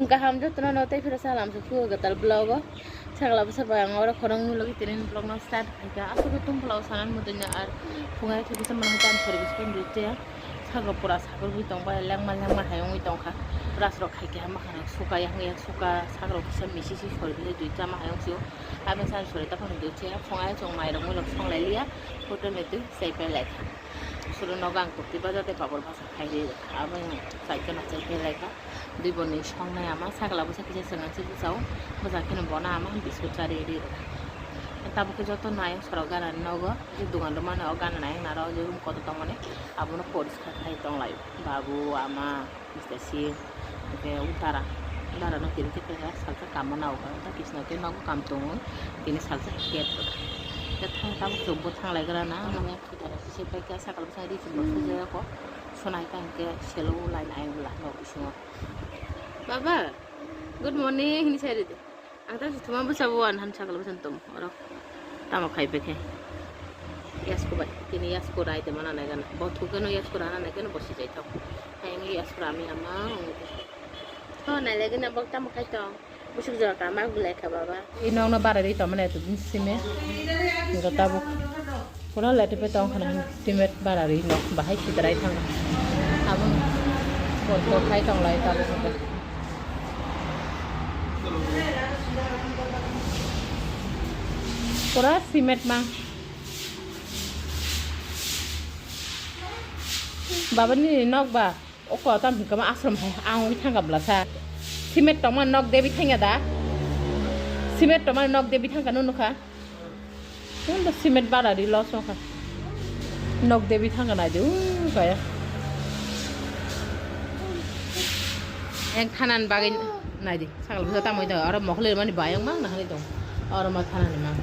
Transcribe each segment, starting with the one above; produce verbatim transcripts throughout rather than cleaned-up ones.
Kaham jotono no tei phira salam se khuo gatal vlog o. Sagla bwsa bai ang oro khorang ni logi tini vlog no start khaika. Aswk tum vlog sanan mudanya ar phungai khe bisa manang tan sori biskon dui te. Sago pura sago hui tong bai lengma lengma hayung hui tong kha. Ras rok khai khe hama khana suka yang yang suka sago kisa misi si sori bile dui chama hayung sio. Aben san sori ta phang dui te. Phungai chong mai rok mui rok song lai liya. Hotel ni tui sai pai lai kha. Suru nogo ang tokti baja tei papor bhasa khai ri rwkha. Abo yang chai kheno chai phai lai kha. Dui boni songnai ama sakla bwsa kisa chwng se bwsao. Bwsa kheno bono ama biskut chari ri rwkha. Tabuk khe joto nai sorok gana nogo. Je dugan rwmani o gana nai naro je room kotor tongmani. Abono poriskar khai tong lai. Babu, ama, Mister Singh, hwnkhe o dara, dara no tini khe salsa kamo nao kha, ta kisna khe nogo kam tongo, tini salsa khe thang tamo chwngbo thang lai gra na, mane kisa pai kha sakal bwsai ri chwngbo sujaya kho, sonai ta hwnkhe selo line ayang la nok bisingo. Baba, good morning hinwi sai ridi. Ang ta thuma bwsa bo an han sakal bwsa tom oro tamo khai pe khe. Yasko bai tini yasko rai te mana nai gana. Bo thuk gano yasko rana nai gana bo si jai thok. Hai ang yasko rami ama. Ho nai le gana bok tamo khai tong. Busuk jor ka ma gulai kha baba. I nok no bara ri tong mane to din sime. Ngo tabuk. Pura lete pe tong khana cement bara ri nok bahai sitrai thang. Abun bor bor khai tong lai tabuk. Pura cement mang. Baba ni nok ba. Oko tam hingkama ashram hai ang wi thangka blasa. Cement tongma nok debi thangya da. Cement tongma nok debi thangka no nukha. Tunda cement bara ri los wngkha. Nok debi thangka nai de u kaya. Eng thanan bagwi nai di. Sakal bwsa tamoi da oro mokol mani bayang mang nahani dong. Oro ma thanani mang.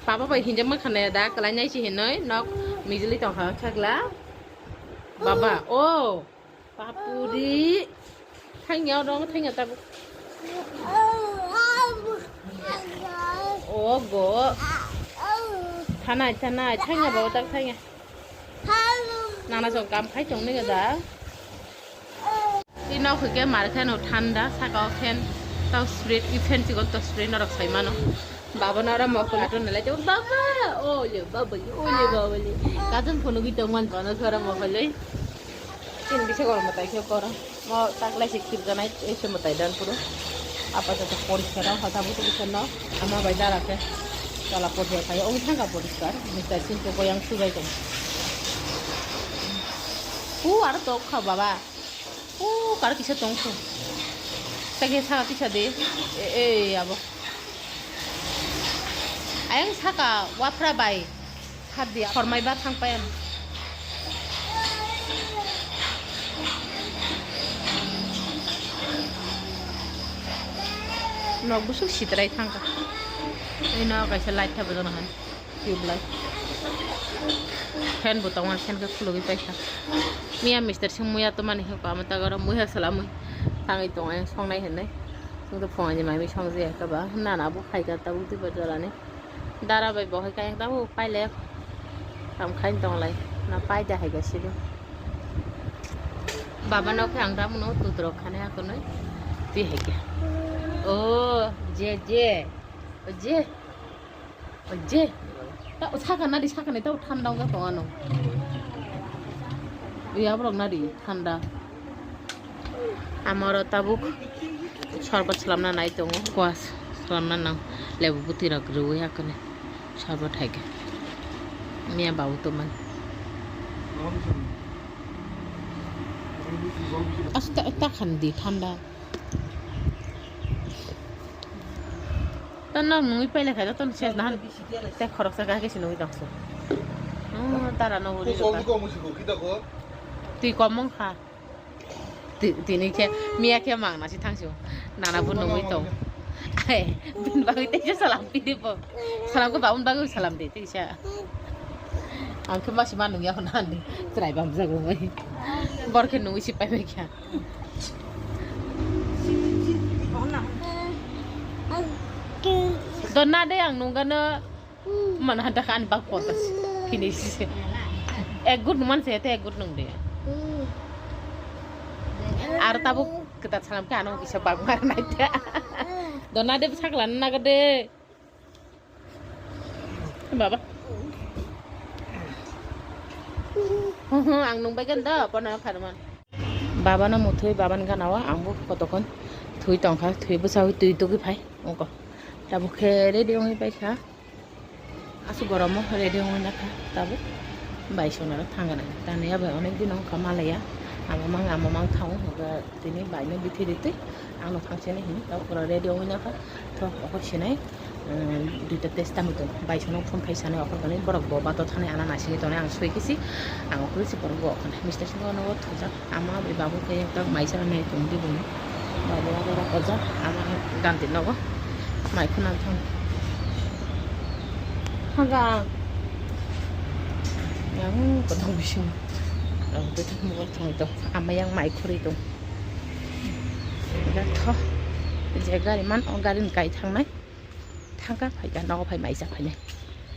Papa bai hinjak ma khanaya da kalai nai si hinoi nok mijili tongkha sagla. Baba, oh, papuri. Thangya dong, thangya tabuk. Oh, go. Thanai, thanai, thangya baba tak thangya. Nana jong kam khai tong ni da. Tino hwke mar khe no thanda saka o fan tau spray i fan chigon to spray norok sai mano. Baba no oro mokol ato nalai to baba ole baba ole baba ole. Kajon phunugwi tong man kono sora mokol oi. Tin bisa gor matai khe koro. Mo taklai se khirjanai ese matai dan puro. Apa to poriskar o hota butu bisa no. Ama bai dara khe. Tola pothia khai o thangka poriskar. Mister Singh ko yang sugai tong. U aro tok kha baba. O karo kisa tong kho. Tei khe saka kisa de. E, e, abo. Ayang saka waphra bai. Khat de, hormai ba thang pai ano. Nok busuk sitrai thangka. Ino kaisa light thabo jana han. Tube light. Fan bo tongo, fan khe khulugwi paikha. Miya mister sing muya to mani khe kama ta goro muya salamwi thangwi tongo ayang songnai hinwi. Sing to phone ni mami song je ka ba nana bo khai ka ta bo twi ba jora ni. Dara bai bo hai ka yang ta bo pai le kam khai tong lai na pai da hai ga silo. Baba no khe ang ta muno tutrok khane akonoi twi hai ka. O je je je. Oje. Ta saka nadi saka ni ta thanda wngkha tongo ano. Iya borok nadi thanda. Amoro tabuk sorbat slamna nai tongo. Kuas slamna nang lebu buti rok rwi hakani. Sorbat hai khe. Miya babu to man. Asta ta khandi thanda. Ta nok nungwi pailai kha, ta ton ses nahan. Te khoroksa kha khe se nungwi tong se. Hmm, tara no huri rwkha. Twi kom wng kha. Ti-, tini khe, miya khe mangna si thang sio. Nana bo nungwi tong. Ai, bini bagwi teisa salam pidi bo. Salam khe babun bagwi salam di, teisa. Ang khe masi ma nungya hwnna hwnwi chwrai bamjago bai. Bor khe nungwi si pai bai kha. Donna de ang nungano mana hanta khan bak potas finish. Ek gut numan se te ek gut nung de. Ar tabuk Kwtal salam khe ano kisa bagmar naita. Dona de sakla nagade. Baba. Ang nung bai ganda pono pharman. Baba no muthwi baba ni gana o ang bo kotokon thwi tongkha, thwi bwsa twi tugwi phai ongko. Tabuk khe ready ongwi paikha. Asuk goromo ready ongwi nakha tabuk. Bai sonaro thangana. Tani abai onek din ongkha malaya. Amo mang, amo mang thang ongkha tini bai no bithi ritwi. Ang no phang sini hin tabuk pura ready ongwi nakha. Tho okho sinai. Duita testa muitu bai sono phone khai sanai okho toni borok bo bato thani ana naisingwi tongnai ang soi kisi ang okho si borok bo okho nai mister singho nogo thojak ama bai babu khe ekdom maisa nai tong di bini babu abo rok ojak ama ganti nogo mai khuna thang haga yang kodong bising rok twi thang mobile thangwi tong ama yang mai khurwi tong tho je gari man o gari ni kai thangnai. Thangka phaika nogo phai maisa phainai.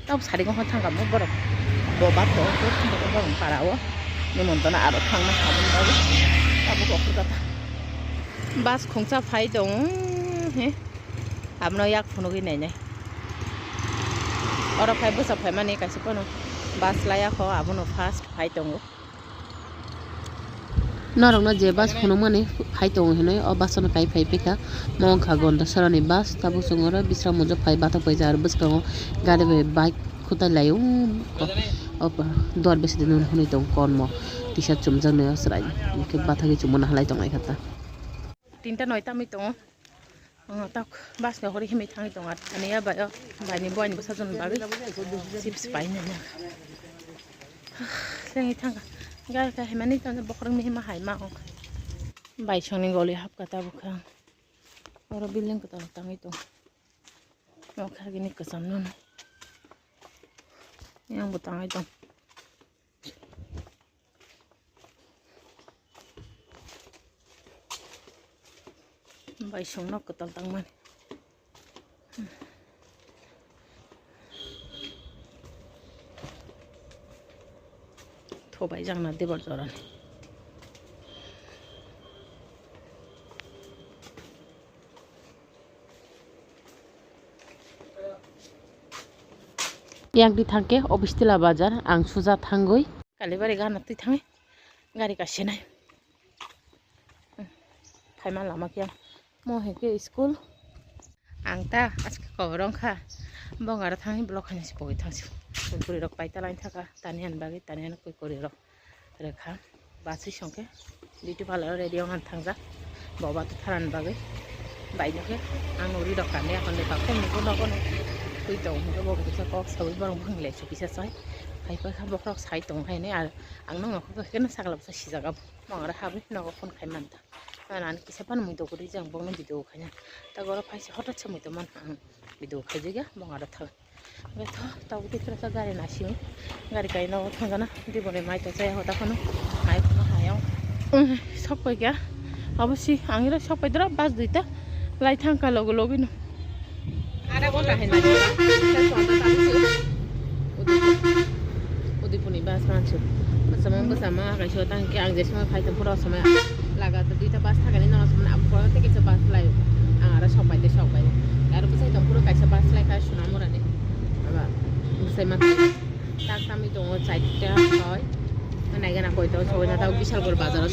Tok sari gokha thangka mo borok. Bo bat to borok para o. Nimontona aro thangna habun babu. Tabuk okhor kata. Bus khungsa phai tong he. Abno yak phunugwi nainai. Oro phai bwsa phaimani kaisa phano bus laya kho abono fast phai tongo. Norokno je bus phunukmani phai tongo hinwi o bus no tai phai phaikha. Mo wngkha Gondasarani bus, tabuk chwng oro Bisramganj phai bathak paijak, aro bwskango gari bai bike kwtai laio. O duar bisi de nini hwnwi tongo kormo, t-shirt chumjaknai o chwrai, hwnkhe bathagwi chumui nahalai tonglaikha ta. Tinta noita wngwi tongo. Ang tak bus ni hori himwi thangwi tongo, ani ya bai o bai ni boy ni bwsajwk ni bagwi chips pai nai na. Lengwi thangkha gari kahimani tongkhe bokhorok mihima hai ma ong. Bai songni goli hapkha tabuk khe ang. Oro building kwtal tangwi tong. Nokha gini kwcham nw. Yang bo tangwi tong. Bai songno kwtal tangmani. Thobai jakna debor jorani. Yang di thangke office tila bazar ang suja thangwi. Kalibari gana twi thangwi gari kasinai. Phaima lama khe mo hwnkhe school. Ang ta aske kobor wngkha. Bong aro thangwi block khaina se pogwi thangsi. Bwrwi rok paita line thaka tani ani bagwi tani ani koi kori rok. Rekha bus song khe beauty parlour o ready ongna thangjak boba to tharani bagwi bai no khe ang uri rok kande akon de bakho nugo nogo no twi tong hwnkhe bo kisa kok sawi borok bwkhwlai su kisa sai hai kha bokhorok sai tong hai ne ang no khe no sakla bwsa sijak abo mong aro habwi nogo phone khai manta nani kisa phano mui dogori jang bongno video khaina ta goro phaisa hotot se mui tongmani ang video khaijak ya bong aro thang. Betho tabuk tiprasa gari nasing gari kaino thangana diboni mai to chaya hota phano mai phano hayong. Sok pai kya abo si ang ira sok pai dra bus duita lai thangka logo logi no. Ada ghonta hai nai. Udaipurni bus mansu. Sama sama kaisa tangke ang jesma phai to pura sama laga to duita bus thangani no sama abo pura te kaisa bus lai. Ang aro sok pai de sok pai. Aro bwsai tong phuru kaisa bus lai kha Sonamurani. Aba bwsai ma tak tami tongo chaita hoi. Nai gana koi to soi na ta Bishalpur bazar o.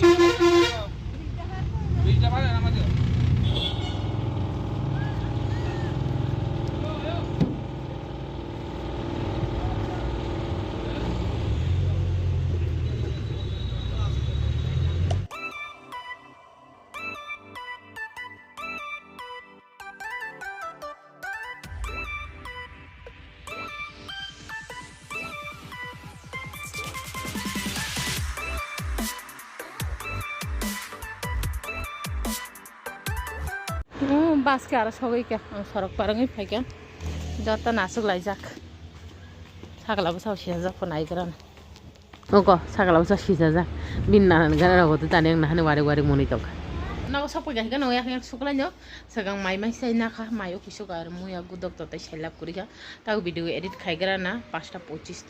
Bus khe aro sogwi khe ang sorok par wngwi phaikha joto nasuk laijak sakla bwsao sijak pho naigra. Oko sakla bwsa sijajak. Bini nana ni gana rogo tani ang nahani warik warik muni tongkha. Nogo sokphaikha hwnkhe nogo yakni yak suklaino swkang mai mai sai nakha maio kuisugo aro muya gudok totai sailab kwrwikha. Tabo video edit khaigra na pasta pochis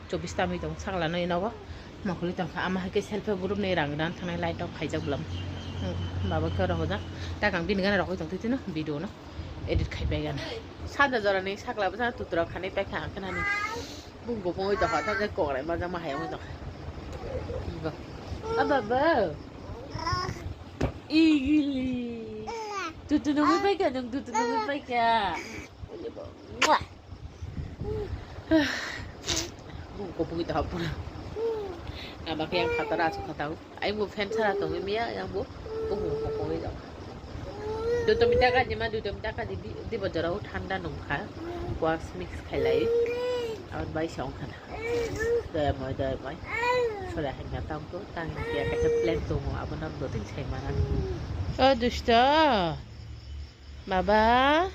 chobis tamwi tong sakla noi nogo makhulwi tongkha ama haikhe self help group ni rang dan thanai light rok khaijak bwlam. Baba khe oro hoda. Ta kang bini gana rokoi tong twi twi no video no edit khai pai gana. Sanja jora ni sakla bwsa tutura khanai pai kha ang khe nani. Bung bo bungoi tokha ta je kokrai ma jama hai oi tokha. Ibo. A baba. Igili. Tutu nungui pai kha nung tutu nungui pai kha. Bung bo bungoi tokha pura. Aba khe yang khatara asu khatau. Ai bo fan sara tongwi miya, yang bo kuhum kuhum wi tong. Duto mita ka jima, duto mita ka di, di bo jorao thanda nungkha. Wax mix khailai. Aboni bai se ongkha na. Doi moi, doi moi. Sora hengna tang to, tang ya kaisa plan tongo, abo nam do tin sai mana. O dusto. Baba.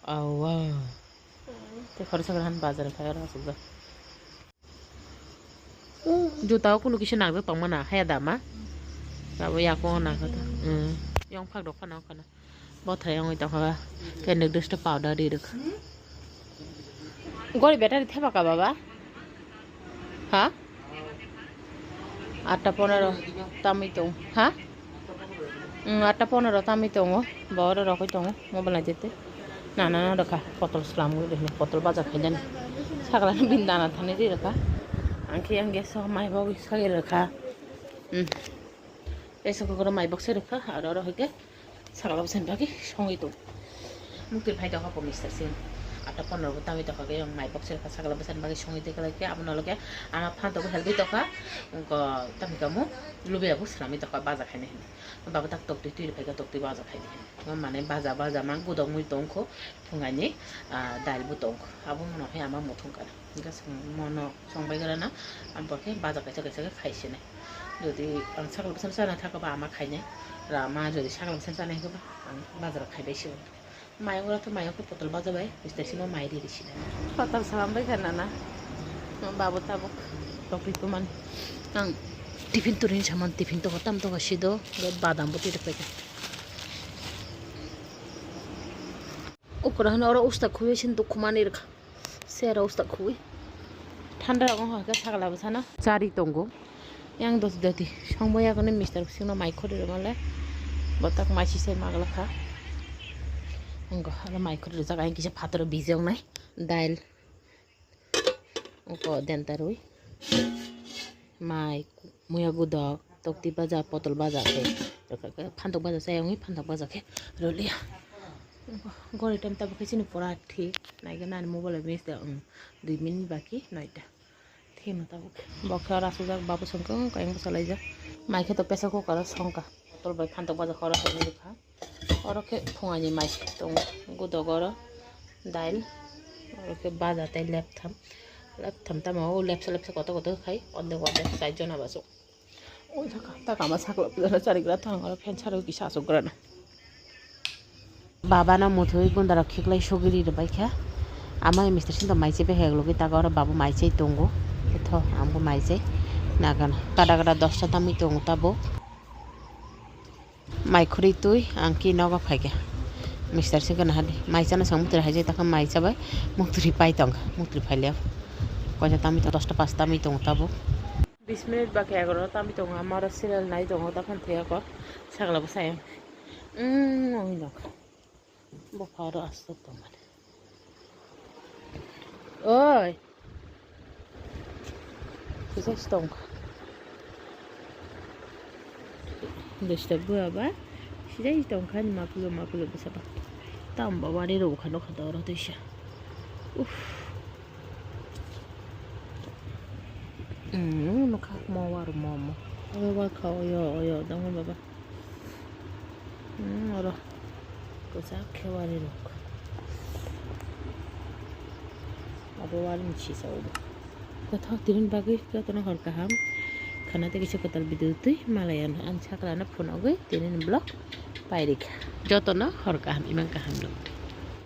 Awa. Te khoroksa han bazar phai oro asukjak. Juta o kunu kisa nangjakma nang haya da ma? Abo yakungo nangkha ta. Yong phak rok phano khana. Bothai wngwi tongkha ba. Khe nukdwsto powder ri rwkha. Gori battery thepaka baba? Ha? Atta ponero tamwi tong. Ha? Atta ponero tamwi tongo. Bo oro rokoi tongo. Mobile naitete. Nana no rwkha, potol swlamwi rwkha, potol baja khainani. Sakla no bini dana thani ri rwkha. Ang khe yang gas o mai bo sagi rwkha. Hmm. Pressure cooker o mai bok se rwkha, aro oro hwnkhe sakla bwsani bagwi songwi tong. Mukti phai tokha po mister sin. Atta ponero bo tamwi tokha khe yang mai bok se rwkha, sakla bwsani bagwi songwi tongkha khe abo no logya ama phan tobo helpwi tokha. Wngkha tamni kamo lubia bo swlamwi tokha baja khainai hinwi. Baba tak toktwi twi rwphaikha, toktwi baja khaidi. Mane baja baja ma gudok mui tongkho, phungaini, ah, dail bo tongkho. Abo mano hai ama muthung kana. Hingke mono songbai gra na, abo khe baja kaisa kaisa khe khai sinai. Jodi ang sakla bwsano chana thaka ba ama khainai. Ra ma jodi sakla bwsano chana hingke ba ang bajar khai bai sibo. Mayung ora to mayung khe potol baja bai, bistai simo mai ri ri sinai. Patal salam bai kha nana. Babu tabuk tokri kuman. Ang tiffin turin saman, tiffin to hotam to sido, badam bo tiri pai kha. Okra hino oro usta khubui sin duk khumani rwkha. Sero usta khubui. Thanda rok wngkha khe sakla bwsano. Chari tongo. Yang doti doti. Songbo yakono mister bisingno mai khori rwmale. Botak mai sisai maglakha. Wngkha oro mai khori rwjak ayang kisa phataro bijoknai. Dail. Wngkha dentarwi. Mai, muya gudok, tokti baja, potol baja khe. Phantok baja chayungwi, phantok baja khe rwliya. Gori time tabuk khe chini pura thik. Naikhe nani mobile miss da, um, dui minute baki noita. Thikno tabuk khe. Bo khe oro asukjak babu songkhe, kayang bwsa laijak. Mai khe to pressure cooker o songkha. Potol bai phantok baja khoro songwi rwkha. Oro khe phungaini mai tongo, gudok oro dail, oro khe baja tei leptham, leptham tamo o lepsa lepsa kotor kotor khai, ordek ordek char jona baso. O thaka, ta kama sakla pujana charigra thang oro phen saro kisa asukgrana. Babano muthwi gundaro khiklai sugiri rwbaikha. Ama mister sinto mai chebe hek logi tago oro babu mai chai tongo. Tho, ambo mai chai nagana. Kada kada dosta tamwi tongo tabuk. Mai khurui twi ang khe nogo phaikha. Mister se gana hadi. Mai chana chwng muktri haijak takha mai chabai muktri pai tongkha. Muktri phailiya. Koisa tamwi tongo, dosta pas tamwi tongo tabuk. Bis minute baki egarota tamwi tongo. Amaro serial nai tongo, daphano thwiya kok. Sagla bwsai. Umm, nongni nokha. Bopha oro aswk tongmani. Oi. Sijai se tongkha. Disturb bua ba. Sijai se tongkha ni makulo makulo bwsa ba. Tamo ba wari rw kha nokha doro tisa. Uff. Umm, nokha mo waro mo mo. Abo ba kha oyo oyo dongma baba. Hmm, oro kwchak khe wari rok. Abo wari ni sisa o. Kothok tini bagwi jotono hor kaham. Khana tei kisa kwtal video twi malaya no ang sakla no phunugwi tini ni vlog pairikha. Jotono hor kaham, imang kaham nung.